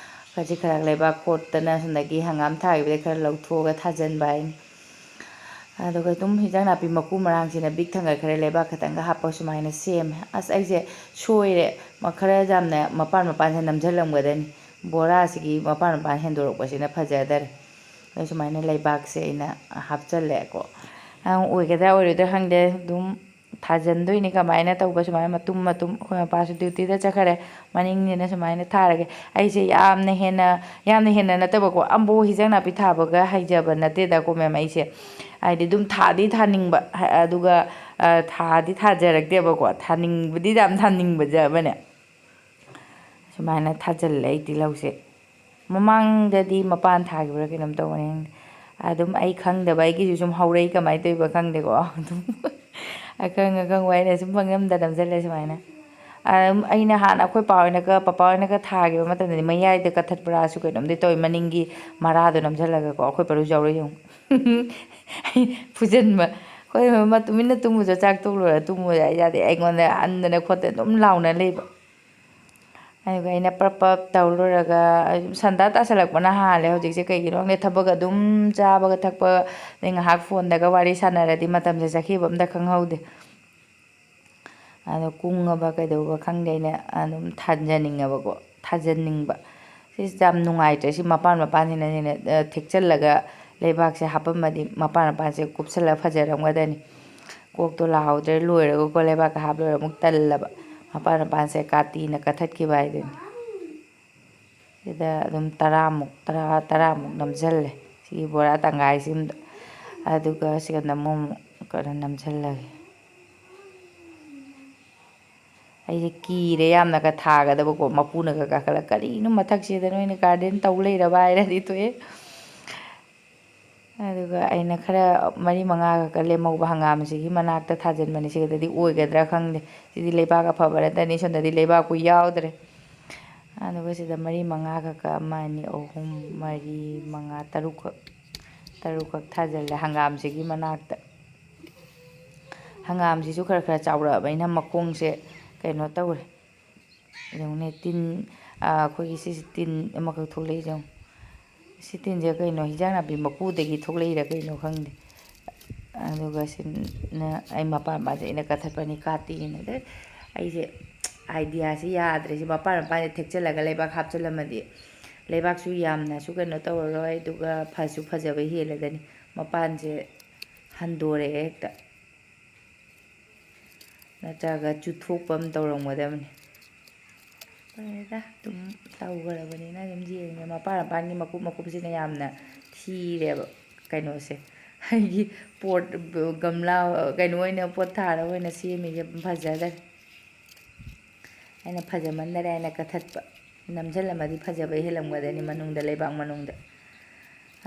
ꯈꯖꯤꯛ ꯈꯔ ꯂꯩꯕꯥꯛ ꯀꯣꯠꯇꯅ ꯁꯣꯝꯗꯒꯤ ꯍꯪꯒꯥꯝ ꯊꯥꯈꯤꯕꯗꯩ ꯈꯔ ꯂꯧꯊꯣꯛꯑꯒ ꯊꯥꯖꯤꯟꯕ ꯍꯥꯏꯅꯤ꯫ ꯑꯗꯨꯒ ꯑꯗꯨꯝ ꯍꯤꯟꯖꯥꯡ ꯅꯥꯄꯤ ꯃꯀꯨ ꯃꯔꯥꯡꯁꯤꯅ ꯕꯤꯛ ꯊꯪꯒꯠꯈ꯭ꯔꯦ, ꯂꯩꯕꯥꯛ ꯈꯛꯇꯪꯒ ꯍꯥꯞꯄꯒ ꯁꯨꯃꯥꯏꯅ ꯁꯦꯝꯃꯦ꯫ ꯑꯁ, ꯑꯩꯁꯦ ꯁꯣꯏꯔꯦ, ꯃ-, ꯈꯔ ꯌꯥꯝꯅ ꯃꯄꯥꯟ ꯃꯄꯥꯟꯁꯦ ꯅꯝꯁꯤꯜꯂꯝꯒꯗꯅꯤ꯫ ꯕꯣꯔꯥꯁꯤꯒꯤ ꯃꯄꯥꯟ ꯃꯄꯥꯟ ꯍꯦꯟꯗꯣꯔꯛꯄꯁꯤꯅ ꯐꯖꯗꯔꯦ꯫ ꯑꯗ ꯁꯨꯃꯥꯏꯅ ꯂꯩꯕꯥꯛꯁꯦ ꯑꯩꯅ ꯍꯥꯞꯆꯜꯂꯦꯀꯣ꯫ ꯑ, ꯑꯣꯏꯒꯗ꯭ꯔꯥ ꯑꯣꯏꯔꯣꯏꯗ꯭ꯔꯥ ꯈꯪꯗꯦ꯫ ꯑꯗꯨꯝ ꯊꯥꯖꯟꯗꯣꯏꯅꯤ꯫ ꯀꯃꯥꯏꯅ ꯇꯧꯕ? ꯁꯨꯃꯥꯏꯅ ꯃꯇꯨꯝ ꯃꯇꯨꯝ, ꯑꯩꯈꯣꯏ ꯃꯄꯥꯁꯨ duty ꯗ ꯆꯠꯈ꯭ꯔꯦ, ꯃꯅꯤꯡꯁꯤꯅ ꯁꯨꯃꯥꯏꯅ ꯊꯥꯔꯒꯦ꯫ ꯑꯩꯁꯦ ꯌꯥꯝꯅ ꯍꯦꯟꯅ, ꯌꯥꯝꯅ ꯍꯦꯟꯅ ꯅꯠꯇꯕꯀꯣ, ꯑꯝꯕꯣ ꯍꯤꯟꯖꯥꯡ ꯅꯥꯄꯤ ꯊꯥꯕꯒ ꯍꯩꯖꯕ ꯅꯠꯇꯦꯗꯀꯣ ꯃꯦꯝ꯫ ꯑꯩꯁꯦ ꯍꯥꯏꯗꯤ ꯑꯗꯨꯝ ꯊꯥꯗꯤ ꯊꯥꯅꯤꯡꯕ, ꯍ-, ꯑꯗꯨꯒ, ꯑ, ꯊꯥꯗꯤ ꯊꯥꯖꯔꯛꯇꯦꯕꯀꯣ꯫ ꯊꯥꯅꯤꯡꯕꯗꯤ ꯌꯥꯝ ꯊꯥꯅꯤꯡꯕꯖꯕꯅꯦ꯫ ꯁꯨꯃꯥꯏꯅ ꯊꯥꯖꯤꯜꯂꯦ ꯑꯩ ꯇꯤꯜꯍꯧꯁꯦ꯫ ꯃꯃꯥꯡꯗꯗꯤ ꯃꯄꯥꯟ ꯊꯥꯈꯤꯕ꯭ꯔꯥ ꯀꯩꯅꯣꯝ ꯇꯧꯕꯅꯦ꯫ ꯑꯗꯨꯝ ꯑꯩ ꯈꯪꯗꯕ, ꯑꯩꯒꯤꯁꯨ ꯁꯨꯝ ꯍꯧꯔꯛꯏ, ꯀꯃꯥꯏꯅ ꯇꯧꯔꯤꯕ ꯈꯪꯗꯦꯀꯣ꯫ ꯑꯗꯨꯝ ꯑꯈꯪ ꯑꯈꯪꯕ ꯑꯩꯅ ꯁꯨꯝ ꯄꯪꯅꯝꯗ ꯅꯝꯁꯤꯜꯂꯦ ꯁꯨꯃꯥꯏꯅ꯫ ꯑꯗꯨꯝ ꯑꯩꯅ ꯍꯥꯟꯅ ꯑꯩꯈꯣꯏ ꯄꯥ ꯍꯣꯏꯅꯒ, ꯄꯄꯥ ꯍꯣꯏꯅꯒ ꯊꯥꯈꯤꯕ ꯃꯇꯝꯗꯗꯤ ꯃꯌꯥꯏꯗ ꯀꯛꯊꯠꯄ꯭ꯔꯥꯁꯨ ꯀꯩꯅꯣꯝꯗꯤ ꯇꯧꯋꯤ, ꯃꯅꯤꯡꯒꯤ ꯃꯔꯥꯗꯣ ꯅꯝꯁꯤꯜꯂꯒꯀꯣ꯫ ꯑꯩꯈꯣꯏ ꯄꯔꯨ ꯌꯥꯎꯔ ꯌꯦꯡꯉꯨ꯫ ꯐꯨꯖꯟꯕ꯫ ꯑꯩꯈꯣꯏ ꯃ-, ꯇꯨꯃꯤꯟꯅ ꯇꯨꯝꯃꯨꯆꯣ, ꯆꯥꯛ ꯇꯣꯛ ꯂꯣꯏꯔ ꯇꯨꯝꯃꯨ ꯍꯥꯏ ꯌꯥꯗꯦ꯫ ꯑꯩꯉꯣꯟꯗ ꯍꯟꯗꯅ ꯈꯣꯠꯇꯅ ꯑꯗꯨꯝ ꯂꯥꯎꯅ ꯂꯩꯕ꯫ ꯑꯗꯨꯒ ꯑꯩꯅ ꯄ꯭ꯔꯞ ꯄ꯭ꯔꯞ ꯇꯧ ꯂꯣꯏꯔꯒ, ꯑꯗꯨꯝ ꯁꯟꯗꯥ ꯇꯥꯁꯜꯂꯛꯄꯅ ꯍꯥꯜꯂꯦ ꯍꯧꯖꯤꯛꯁꯦ꯫ ꯀꯩꯒꯤꯅꯣ ꯈꯪꯗꯦ, ꯊꯕꯛ ꯑꯗꯨꯝ ꯆꯥꯕꯒ ꯊꯛꯄ, ꯑꯗꯩ ꯉꯥꯏꯍꯥꯛ ꯐꯣꯟꯗꯒ ꯋꯥꯔꯤ ꯁꯥꯟꯅꯔꯗꯤ ꯃꯇꯝꯁꯦ ꯆꯠꯈꯤꯕ ꯑꯝꯇ ꯈꯪꯍꯧꯗꯦ꯫ ꯑꯗꯣ ꯀꯨꯡꯉꯕ ꯀꯩꯗꯧꯕ ꯈꯪꯗꯦ, ꯑꯩꯅ ꯑꯗꯨꯝ ꯊꯥꯖꯅꯤꯡꯉꯕꯀꯣ, ꯊꯥꯖꯅꯤꯡꯕ꯫ ꯁꯤꯁꯦ ꯌꯥꯝ ꯅꯨꯡꯉꯥꯏꯇ꯭ꯔꯦ꯫ ꯁꯤ ꯃꯄꯥꯟ ꯃꯄꯥꯟꯁꯤꯅ ꯍꯦꯟꯅ, ꯑ, ꯊꯦꯛꯆꯜꯂꯒ ꯂꯩꯕꯥꯛꯁꯦ ꯍꯥꯞꯄꯝꯃꯗꯤ ꯃꯄꯥꯟ ꯃꯄꯥꯟꯁꯦ ꯀꯨꯞꯁꯜꯂꯒ ꯐꯖꯔꯝꯒꯗꯅꯤ꯫ ꯀꯣꯛꯇꯣ ꯂꯥꯍꯧꯗ꯭ꯔꯦ, ꯂꯣꯏꯔꯒꯀꯣ ꯂꯩꯕꯥꯛꯀ ꯍꯥꯞ ꯂꯣꯏꯔ ꯑꯃꯨꯛ ꯇꯜꯂꯕ꯫ ꯃꯄꯥꯟ ꯃꯄꯥꯟꯁꯦ ꯀꯥꯇꯤꯅ ꯀꯛꯊꯠꯈꯤꯕ ꯍꯥꯏꯗꯨꯅꯤ꯫ ꯁꯤꯗ ꯑꯗꯨꯝ ꯇꯔꯥꯃꯨꯛ, ꯇꯔꯥ, ꯇꯔꯥꯃꯨꯛ ꯅꯝꯁꯤꯜꯂꯦ ꯁꯤꯒꯤ ꯕꯣꯔꯥ ꯇꯪꯈꯥꯏꯁꯤꯃꯗ꯫ ꯑꯗꯨꯒ ꯁꯤꯒ ꯅꯝꯃꯣ ꯑꯃꯨꯛ ꯀꯩꯅꯣ ꯅꯝꯁꯤꯜꯂꯒꯦ꯫ ꯑꯩꯁꯦ ꯀꯤꯔꯦ ꯌꯥꯝꯅꯒ ꯊꯥꯒꯗꯕꯀꯣ꯫ ꯃꯄꯨꯅꯒ ꯀꯥꯈꯠꯂꯒ "ꯀꯔꯤꯅꯣ ꯃꯊꯛꯁꯤꯗ ꯅꯣꯏꯅ garden ꯇꯧ ꯂꯩꯔꯕ?" ꯍꯥꯏꯔꯗꯤ ꯊꯣꯛꯑꯦ꯫ ꯑꯗꯨꯒ ꯑꯩꯅ ꯈꯔ ꯃꯔꯤ ꯃꯉꯥ ꯈꯛꯇ ꯂꯦꯝꯍꯧꯕ ꯍꯪꯒꯥꯝꯁꯤꯒꯤ ꯃꯅꯥꯛꯇ ꯊꯥꯖꯤꯟꯕꯅꯤ꯫ ꯁꯤꯗꯗꯤ ꯑꯣꯏꯒꯗ꯭ꯔꯥ ꯈꯪꯗꯦ꯫ ꯁꯤꯗꯤ ꯂꯩꯕꯥꯛ ꯑꯐꯕ ꯅꯠꯇꯅꯤ꯫ ꯁꯣꯝꯗꯗꯤ ꯂꯩꯕꯥꯛꯄꯨ ꯌꯥꯎꯗ꯭ꯔꯦ꯫ ꯑꯗꯨꯒ ꯁꯤꯗ ꯃꯔꯤ ꯃꯉꯥ ꯈꯛꯀ, ꯑꯃ, ꯑꯅꯤ, ꯑꯍꯨꯝ, ꯃꯔꯤ, ꯃꯉꯥ, ꯇꯔꯨꯛꯈꯛ, ꯇꯔꯨꯛꯈꯛ ꯊꯥꯖꯤꯜꯂꯦ ꯍꯪꯒꯥꯝꯁꯤꯒꯤ ꯃꯅꯥꯛꯇ꯫ ꯍꯪꯒꯥꯝꯁꯤꯁꯨ ꯈꯔ ꯈꯔ ꯆꯥꯎꯔꯛꯑꯕꯅꯤꯅ ꯃꯈꯣꯡꯁꯦ ꯀꯩꯅꯣ ꯇꯧꯔꯦ꯫ ꯌꯦꯡꯉꯨꯅꯦ, ꯇꯤꯟ, ꯑꯥ, ꯑꯩꯈꯣꯏꯒꯤ ꯁꯤꯁꯦ ꯇꯤꯟ ꯑꯃꯈꯛ ꯊꯣꯛꯂꯛꯏꯁꯦ ꯌꯦꯡꯉꯨ꯫ ꯁꯤ ꯇꯤꯟꯁꯦ ꯀꯩꯅꯣ, ꯍꯤꯟꯖꯥꯡ ꯅꯥꯄꯤ ꯃꯀꯨꯗꯒꯤ ꯊꯣꯛꯂꯛꯏꯔꯥ ꯀꯩꯅꯣ ꯈꯪꯗꯦ꯫ ꯑꯗꯨꯒ ꯁꯤꯅ ꯑꯩ ꯃꯄꯥꯟ ꯃꯄꯥꯟꯁꯦ ꯑꯩꯅ ꯀꯛꯊꯠꯄꯅꯤ, ꯀꯥꯇꯤꯅ꯫ ꯑꯗꯩ ꯑꯩꯁꯦ ꯑꯥꯏꯗꯤꯌꯥꯁꯤ ꯌꯥꯗ꯭ꯔꯦ꯫ ꯁꯤ ꯃꯄꯥꯟ ꯃꯄꯥꯟꯁꯦ ꯊꯦꯛꯆꯜꯂꯒ ꯂꯩꯕꯥꯛ ꯍꯥꯞꯆꯜꯂꯝꯃꯗꯤ ꯂꯩꯕꯥꯛꯁꯨ ꯌꯥꯝꯅꯁꯨ ꯀꯩꯅꯣ ꯇꯧꯔꯔꯣꯏ, ꯑꯗꯨꯒ ꯐꯁꯨ ꯐꯖꯕ ꯍꯦꯜꯂꯒꯅꯤ꯫ ꯃꯄꯥꯟꯁꯦ ꯍꯟꯗꯣꯔꯛꯑꯦ ꯍꯦꯛꯇ, ꯅꯠꯇ꯭ꯔꯒ ꯆꯨꯊꯣꯛꯄ ꯑꯃ ꯇꯧꯔꯝꯒꯗꯕꯅꯤ꯫ ꯐꯔꯦꯗ, ꯑꯗꯨꯝ ꯇꯧꯈ꯭ꯔꯕꯅꯤꯅ ꯑꯗꯨꯝ ꯌꯦꯡꯉꯦ꯫ ꯃꯄꯥꯟ ꯃꯄꯥꯟꯒꯤ ꯃꯀꯨꯞ ꯃꯀꯨꯞꯁꯤꯅ ꯌꯥꯝꯅ ꯊꯤꯔꯦꯕ ꯀꯩꯅꯣꯁꯦ꯫ ꯑꯩꯒꯤ ꯄꯣꯠ, ꯒꯝꯂꯥ, ꯀꯩꯅꯣ ꯑꯣꯏꯅ, ꯄꯣꯠ ꯊꯥꯔ ꯑꯣꯏꯅ ꯁꯦꯝꯃꯤꯁꯦ ꯐꯖꯗꯔꯦ꯫ ꯑꯩꯅ ꯐꯖꯃꯟꯗꯔꯦ ꯍꯥꯏꯅ ꯀꯛꯊꯠꯄ꯫ ꯅꯝꯁꯤꯜꯂꯝꯃꯗꯤ ꯐꯖꯕ ꯍꯦꯜꯂꯝꯒꯗꯅꯤ ꯃꯅꯨꯡꯗ, ꯂꯩꯕꯥꯛ ꯃꯅꯨꯡꯗ꯫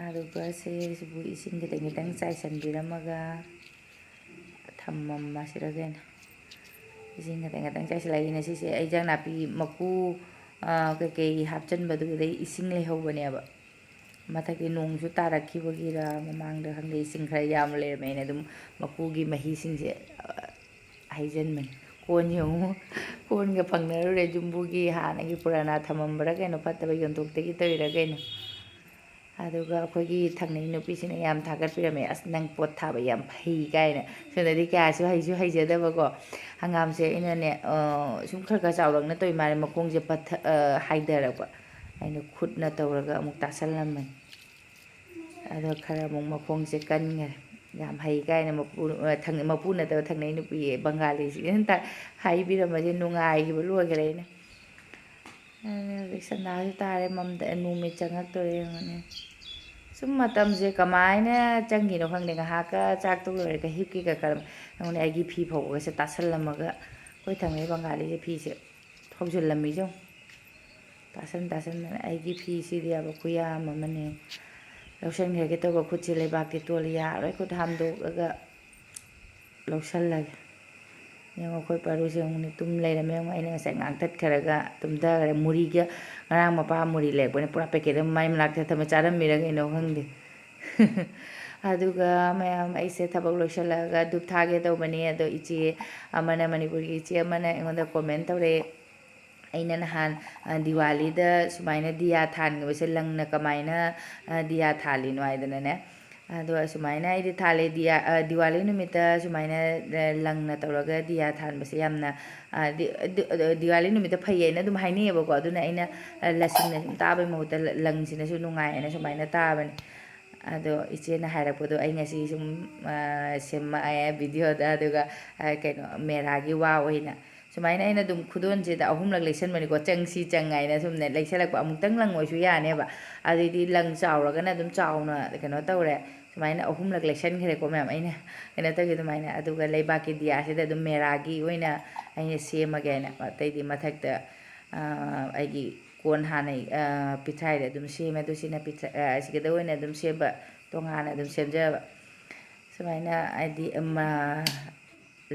ꯑꯗꯨꯒ ꯁꯦ ꯁꯤꯕꯨ ꯏꯁꯤꯡ ꯈꯤꯇꯪ ꯈꯤꯇꯪ ꯆꯥꯏꯁꯤꯟꯕꯤꯔꯝꯃꯒ ꯊꯝꯃꯝꯃꯁꯤꯔ ꯀꯩꯅꯣ꯫ ꯏꯁꯤꯡ ꯈꯤꯇꯪ ꯈꯤꯇꯪ ꯆꯥꯏꯁꯤꯜꯂꯛꯏꯅ ꯁꯤꯁꯦ ꯑꯩ ꯏꯟꯖꯥꯡ ꯅꯥꯄꯤ ꯃꯀꯨ, ꯑ, ꯀꯩꯀꯩ ꯍꯥꯞꯆꯤꯟꯕꯗꯨꯗꯩ ꯏꯁꯤꯡ ꯂꯩꯍꯧꯕꯅꯦꯕ꯫ ꯃꯊꯛꯇꯤ ꯅꯣꯡꯁꯨ ꯇꯥꯔꯛꯈꯤꯕꯒꯤꯔ ꯃꯃꯥꯡꯗ ꯈꯪꯗꯦ, ꯏꯁꯤꯡ ꯈꯔ ꯌꯥꯝꯅ ꯂꯩꯔꯝꯃꯦ꯫ ꯑꯩꯅ ꯑꯗꯨꯝ ꯃꯀꯨꯒꯤ ꯃꯍꯤꯁꯤꯡꯁꯦ, ꯑ, ꯍꯩꯖꯤꯟꯕꯅꯤ꯫ ꯀꯣꯟ ꯌꯦꯡꯉꯨ, ꯀꯣꯟꯒ ꯐꯪꯅꯔꯨꯔꯦ ꯌꯨꯝꯕꯨꯒꯤ ꯍꯥꯟꯅꯒꯤ ꯄꯨꯔꯥꯅꯥ ꯊꯝꯃꯝꯕ꯭ꯔꯥ ꯀꯩꯅꯣ, ꯐꯠꯇꯕ ꯌꯣꯟꯊꯣꯛꯇꯒꯤ ꯇꯧꯔꯤꯔꯥ ꯀꯩꯅꯣ꯫ ꯑꯗꯨꯒ ꯑꯩꯈꯣꯏꯒꯤ ꯊꯪꯅꯩ ꯅꯨꯄꯤꯁꯤꯅ ꯌꯥꯝ ꯊꯥꯒꯠꯄꯤꯔꯝꯃꯦ, "ꯑꯁ, ꯅꯪ ꯄꯣꯠ ꯊꯥꯕ ꯌꯥꯝ ꯍꯩ" ꯀꯥꯏꯅ꯫ ꯁꯣꯝꯗꯗꯤ ꯀꯌꯥꯁꯨ ꯍꯩꯁꯨ ꯍꯩꯖꯗꯕꯀꯣ꯫ ꯍꯪꯒꯥꯝꯁꯦ ꯑꯩꯅꯅꯦ, ꯑ, ꯁꯨꯝ ꯈꯔ ꯈꯔ ꯆꯥꯎꯔꯛꯅ ꯇꯧꯏ ꯃꯥꯜꯂꯦ, ꯃꯈꯣꯡꯁꯦ ꯄꯠꯊ-, ꯑ, ꯍꯥꯏꯊꯔꯛꯄ꯫ ꯑꯩꯅ ꯈꯨꯠꯅ ꯇꯧꯔꯒ ꯑꯃꯨꯛ ꯇꯥꯁꯜꯂꯝꯕꯅꯤ꯫ ꯑꯗꯣ ꯈꯔ ꯑꯃꯨꯛ ꯃꯈꯣꯡꯁꯦ ꯀꯟꯈꯔꯦ꯫ ꯌꯥꯝ ꯍꯩ ꯀꯥꯏꯅ ꯃꯄꯨ, ꯑ, ꯊꯪ-, ꯃꯄꯨ ꯅꯠꯇꯕ ꯊꯪꯅꯩ ꯅꯨꯄꯤ ꯕꯪꯒꯥꯂꯤꯁꯤꯅ ꯍꯥꯏꯕꯤꯔꯝꯕꯁꯦ ꯅꯨꯡꯉꯥꯏꯈꯤꯕ ꯂꯣꯏꯈꯔꯦ ꯑꯩꯅ꯫ ꯑꯗꯨꯅ ꯍꯧꯖꯤꯛ ꯁꯟꯗꯥꯁꯨ ꯇꯥꯔꯦ, ꯃꯝꯗ-, ꯅꯨꯃꯤꯠ ꯆꯪꯉꯛꯇꯣꯔꯦ ꯌꯦꯡꯉꯨꯅꯦ꯫ ꯁꯨꯝ ꯃꯇꯝꯁꯦ ꯀꯃꯥꯏꯅ ꯆꯪꯈꯤꯅꯣ ꯈꯪꯗꯦ, ꯉꯥꯏꯍꯥꯛꯀ ꯆꯥꯛ ꯇꯣꯛ ꯂꯣꯏꯔꯒ ꯍꯤꯞꯀꯦꯒ ꯈꯜꯂꯝ-, ꯌꯦꯡꯉꯨꯅꯦ, ꯑꯩꯒꯤ ꯐꯤ ꯐꯧꯕꯒꯁꯦ ꯇꯥꯁꯜꯂꯝꯃꯒ ꯑꯩꯈꯣꯏ ꯊꯪꯅꯩ ꯕꯪꯒꯥꯂꯤꯁꯦ ꯐꯤꯁꯦ ꯐꯧꯖꯤꯜꯂꯝꯃꯤꯁꯦ ꯌꯦꯡꯉꯨ꯫ ꯇꯥꯁꯟ ꯇꯥꯁꯟꯗꯅ ꯑꯩꯒꯤ ꯐꯤꯁꯤꯗꯤ ꯌꯥꯕ ꯈꯨꯌꯥꯝ ꯑꯃꯅꯦ꯫ ꯂꯧꯁꯟꯈ꯭ꯔꯒꯦ ꯇꯧꯕ ꯈꯨꯠꯁꯦ ꯂꯩꯕꯥꯛꯇꯤ ꯇꯣꯜꯂꯤ, ꯌꯥꯔꯣꯏ, ꯈꯨꯠ ꯍꯥꯝꯗꯣꯛꯑꯒ ꯂꯧꯁꯜꯂꯒꯦ꯫ ꯌꯦꯡꯉꯣ, ꯑꯩꯈꯣꯏ ꯄꯥꯔꯨꯁꯦ ꯌꯦꯡꯉꯨꯅꯦ, ꯇꯨꯝ ꯂꯩꯔꯝꯃꯦ꯫ ꯌꯦꯡꯉꯣ, ꯑꯩꯅ ꯉꯁꯥꯏ ꯉꯥꯡꯊꯠꯈ꯭ꯔꯒ ꯇꯨꯝꯊꯈ꯭ꯔꯦ꯫ ꯃꯨꯔꯤꯒ, ꯉꯔꯥꯡ ꯃꯄꯥ ꯃꯨꯔꯤ ꯂꯩꯔꯛꯄꯅꯦ, ꯄꯨꯔꯥ ꯄꯦꯀꯦꯠ ꯑꯃ ꯃꯥꯏ ꯃꯅꯥꯛꯇ ꯊꯝꯃ ꯆꯥꯔꯝꯃꯤꯔ ꯀꯩꯅꯣ ꯈꯪꯗꯦ꯫ ꯑꯗꯨꯒ ꯃꯌꯥꯝ, ꯑꯩꯁꯦ ꯊꯕꯛ ꯂꯣꯏꯁꯤꯜꯂꯒ ꯙꯨꯞ ꯊꯥꯒꯦ ꯇꯧꯕꯅꯦ, ꯑꯗꯣ ꯏꯆꯦ ꯑꯃꯅ, ꯃꯅꯤꯄꯨꯔꯒꯤ ꯏꯆꯦ ꯑꯃꯅ ꯑꯩꯉꯣꯟꯗ ꯀꯣꯃꯦꯟ ꯇꯧꯔꯛꯑꯦ꯫ ꯑꯩꯅ ꯅꯍꯥꯟ, ꯑ, ꯗꯤꯋꯥꯂꯤꯗ ꯁꯨꯃꯥꯏꯅ ꯗꯤꯌꯥ ꯊꯥꯟꯈꯤꯕꯁꯦ ꯂꯪꯅ ꯀꯃꯥꯏꯅ, ꯑ, ꯗꯤꯌꯥ ꯊꯥꯜꯂꯤꯅꯣ ꯍꯥꯏꯗꯅꯅꯦ, ꯑꯗꯣ ꯑꯁꯨꯃꯥꯏꯅ ꯑꯩꯗꯤ ꯊꯥꯜꯂꯦ꯫ ꯗꯤꯌꯥ, ꯑ, ꯗꯤꯋꯥꯂꯤ ꯅꯨꯃꯤꯠꯇ ꯁꯨꯃꯥꯏꯅ, ꯑ, ꯂꯪꯅ ꯇꯧꯔꯒ ꯗꯤꯌꯥ ꯊꯥꯟꯕꯁꯦ ꯌꯥꯝꯅ, ꯑ, ꯗꯤ-, ꯑ, ꯗꯤ-, ꯑ, ꯗꯤꯋꯥꯂꯤ ꯅꯨꯃꯤꯠꯇ ꯐꯩ ꯍꯥꯏꯅ ꯑꯗꯨꯝ ꯍꯥꯏꯅꯩꯌꯦꯕꯀꯣ꯫ ꯑꯗꯨꯅ ꯑꯩꯅ, ꯑ, ꯂꯁꯤꯡꯅ ꯁꯨꯝ ꯇꯥꯕꯩ ꯃꯍꯨꯠꯇ ꯂ-, ꯂꯪꯁꯤꯅꯁꯨ ꯅꯨꯡꯉꯥꯏ ꯍꯥꯏꯅ ꯁꯨꯃꯥꯏꯅ ꯇꯥꯕꯅꯦ꯫ ꯑꯗꯣ ꯏꯆꯦꯅ ꯍꯥꯏꯔꯛꯄꯗꯣ ꯑꯩ ꯉꯁꯤ ꯁꯨꯝ, ꯑ, ꯁꯦꯝꯃꯛꯑꯦ ꯚꯤꯗꯤꯑꯣꯗ꯫ ꯑꯗꯨꯒ, ꯑ, ꯀꯩꯅꯣ, ꯃꯦꯔꯥꯒꯤ ꯋꯥ ꯑꯣꯏꯅ ꯁꯨꯃꯥꯏꯅ ꯑꯩꯅ ꯑꯗꯨꯝ ꯈꯨꯗꯣꯟꯁꯤꯗ ꯑꯍꯨꯝꯂꯛ ꯂꯩꯁꯟꯕꯅꯤꯀꯣ, ꯆꯪꯁꯤ ꯆꯪ ꯍꯥꯏꯅ ꯁꯨꯝꯅꯦ ꯂꯩꯁꯜꯂꯛꯄ꯫ ꯑꯃꯨꯛꯇꯪ ꯂꯪ ꯑꯣꯏꯁꯨ ꯌꯥꯅꯦꯕ꯫ ꯑꯗꯨꯏꯗꯤ ꯂꯪ ꯆꯥꯎꯔꯒꯅ ꯑꯗꯨꯝ ꯆꯥꯎꯅ ꯀꯩꯅꯣ ꯇꯧꯔꯦ꯫ ꯁꯨꯃꯥꯏꯅ ꯑꯍꯨꯝꯂꯛ ꯂꯩꯁꯟꯈ꯭ꯔꯦꯀꯣ ꯃꯌꯥꯝ꯫ ꯑꯩꯅ ꯀꯩꯅꯣ ꯇꯧꯒꯦ ꯑꯗꯨꯃꯥꯏꯅ꯫ ꯑꯗꯨꯒ ꯂꯩꯕꯥꯛꯀꯤ ꯗꯤꯌꯥꯁꯤꯗ ꯑꯗꯨꯝ ꯃꯦꯔꯥꯒꯤ ꯑꯣꯏꯅ ꯑꯩꯅ ꯁꯦꯝꯃꯒꯦꯅ꯫ ꯑꯇꯩꯗꯤ ꯃꯊꯛꯇ, ꯑ, ꯑꯩꯒꯤ ꯀꯣꯟ ꯍꯥꯟꯅ, ꯑ, ꯄꯤꯊ꯭ꯔꯥꯏꯗ ꯑꯗꯨꯝ ꯁꯦꯝꯃꯦ꯫ ꯑꯗꯨ ꯁꯤꯅ ꯄꯤꯊ꯭ꯔꯥꯏ, ꯑ, ꯁꯤꯒꯗ ꯑꯣꯏꯅ ꯑꯗꯨꯝ ꯁꯦꯝꯕ, ꯇꯣꯉꯥꯟꯅ ꯑꯗꯨꯝ ꯁꯦꯝꯖꯕ꯫ ꯁꯨꯃꯥꯏꯅ ꯍꯥꯏꯗꯤ, ꯑꯃ,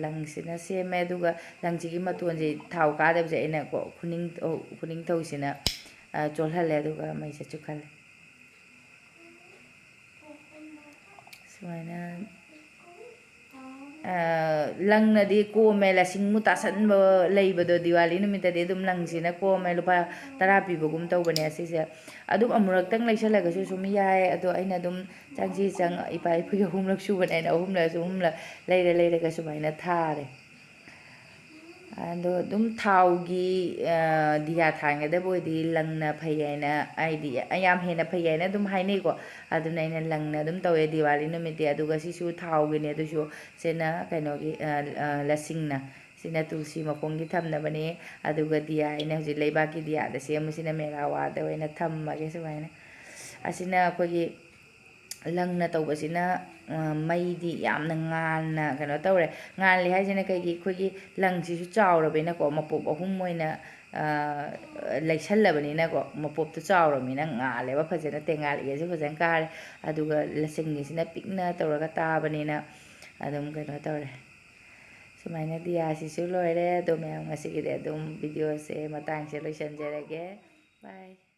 ꯂꯪꯁꯤꯅ ꯁꯦꯝꯃꯦ꯫ ꯑꯗꯨꯒ ꯂꯪꯁꯤꯒꯤ ꯃꯇꯣꯟꯁꯦ ꯊꯥꯎ ꯀꯥꯗꯕꯁꯦ ꯑꯩꯅ ꯀꯣ ꯈꯨꯅꯤꯡ-, ꯈꯨꯅꯤꯡꯊꯧꯁꯤꯅ, ꯑ, ꯆꯣꯠꯍꯜꯂꯦ꯫ ꯑꯗꯨꯒ ꯃꯩꯁꯦ ꯆꯨꯈꯜꯂꯦ꯫ ꯁꯨꯃꯥꯏꯅ, ꯑ, ꯂꯪꯅꯗꯤ ꯀꯣꯝꯃꯦ꯫ ꯂꯁꯤꯡ ꯃꯨ ꯇꯥꯁꯟꯕ ꯂꯩꯕꯗꯣ ꯗꯤꯋꯥꯂꯤ ꯅꯨꯃꯤꯠꯇꯗꯤ ꯑꯗꯨꯝ ꯂꯪꯁꯤꯅ ꯀꯣꯝꯃꯦ꯫ ꯂꯨꯄꯥ ꯇꯔꯥ ꯄꯤꯕꯒꯨꯝ ꯇꯧꯕꯅꯦ ꯑꯁꯤꯁꯦ꯫ ꯑꯗꯨꯝ ꯑꯃꯨꯔꯛꯇꯪ ꯂꯩꯁꯜꯂꯒꯁꯨ ꯁꯨꯝ ꯌꯥꯏ꯫ ꯑꯗꯣ ꯑꯩꯅ ꯑꯗꯨꯝ ꯆꯪꯁꯤ ꯆꯪ, ꯏꯄꯥ ꯏꯄꯨꯒꯤ ꯑꯍꯨꯝꯂꯛ ꯁꯨꯕꯅꯦ꯫ ꯑꯩꯅ ꯑꯍꯨꯝꯂꯛ ꯑꯍꯨꯝꯂꯛ ꯂꯩꯔ ꯂꯩꯔꯒ ꯁꯨꯃꯥꯏꯅ ꯊꯥꯔꯦ꯫ ꯑꯗꯣ ꯑꯗꯨꯝ ꯊꯥꯎꯒꯤ, ꯑ, ꯗꯤꯌꯥ ꯊꯥꯟꯒꯗꯕ ꯑꯣꯏꯗꯤ ꯂꯪꯅ ꯐꯩ ꯍꯥꯏꯅ, ꯍꯥꯏꯗꯤ ꯌꯥꯝ ꯍꯦꯟꯅ ꯐꯩ ꯍꯥꯏꯅ ꯑꯗꯨꯝ ꯍꯥꯏꯅꯩꯀꯣ꯫ ꯑꯗꯨꯅ ꯑꯩꯅ ꯂꯪꯅ ꯑꯗꯨꯝ ꯇꯧꯋꯦ ꯗꯤꯋꯥꯂꯤ ꯅꯨꯃꯤꯠꯇꯤ꯫ ꯑꯗꯨꯒ ꯁꯤꯁꯨ ꯊꯥꯎꯒꯤꯅꯦ, ꯑꯗꯨꯁꯨ ꯁꯤꯅ ꯀꯩꯅꯣꯒꯤ, ꯑ, ꯑ, ꯂꯁꯤꯡꯅ꯫ ꯁꯤꯅ ꯇꯨꯜꯁꯤ ꯃꯈꯣꯡꯒꯤ ꯊꯝꯅꯕꯅꯦ꯫ ꯑꯗꯨꯒ ꯗꯤꯌꯥ ꯑꯩꯅ ꯍꯧꯖꯤꯛ ꯂꯩꯕꯥꯛꯀꯤ ꯗꯤꯌꯥꯗ ꯁꯦꯝꯕꯁꯤꯅ ꯃꯦꯔꯥꯋꯥꯗ ꯑꯣꯏꯅ ꯊꯝꯃꯒꯦ ꯁꯨꯃꯥꯏꯅ꯫ ꯑꯁꯤꯅ ꯑꯩꯈꯣꯏꯒꯤ ꯂꯪꯅ ꯇꯧꯕꯁꯤꯅ, ꯑ, ꯃꯩꯗꯤ ꯌꯥꯝꯅ ꯉꯥꯟꯅ ꯀꯩꯅꯣ ꯇꯧꯔꯦ꯫ ꯉꯥꯜꯂꯤ ꯍꯥꯏꯁꯤꯅ ꯀꯩꯒꯤ, ꯑꯩꯈꯣꯏꯒꯤ ꯂꯪꯁꯤꯁꯨ ꯆꯥꯎꯔꯕꯅꯤꯅꯀꯣ, ꯃꯄꯣꯞ ꯑꯍꯨꯝ ꯑꯣꯏꯅ, ꯑ, ꯂꯩꯁꯜꯂꯕꯅꯤꯅꯀꯣ, ꯃꯄꯣꯞꯇꯨ ꯆꯥꯎꯔꯕꯅꯤꯅ ꯉꯥꯜꯂꯦꯕ ꯐꯖꯅ, ꯇꯦꯡꯉꯥꯜꯂꯤꯒꯁꯨ ꯐꯖꯅ ꯀꯥꯔꯦ꯫ ꯑꯗꯨꯒ ꯂꯁꯤꯡꯒꯤꯁꯤꯅ ꯄꯤꯛꯅ ꯇꯧꯔꯒ ꯇꯥꯕꯅꯤꯅ ꯑꯗꯨꯝ ꯀꯩꯅꯣ ꯇꯧꯔꯦ꯫ ꯁꯨꯃꯥꯏꯅ ꯗꯤꯌꯥꯁꯤꯁꯨ ꯂꯣꯏꯔꯦ꯫ ꯑꯗꯣ ꯃꯌꯥꯝ ꯉꯁꯤꯒꯤꯗꯤ ꯑꯗꯨꯝ ꯚꯤꯗꯤꯑꯣꯁꯦ ꯃꯇꯥꯡꯁꯦ ꯂꯣꯏꯁꯤꯟꯖꯔꯒꯦ꯫ ꯕꯥꯏ꯫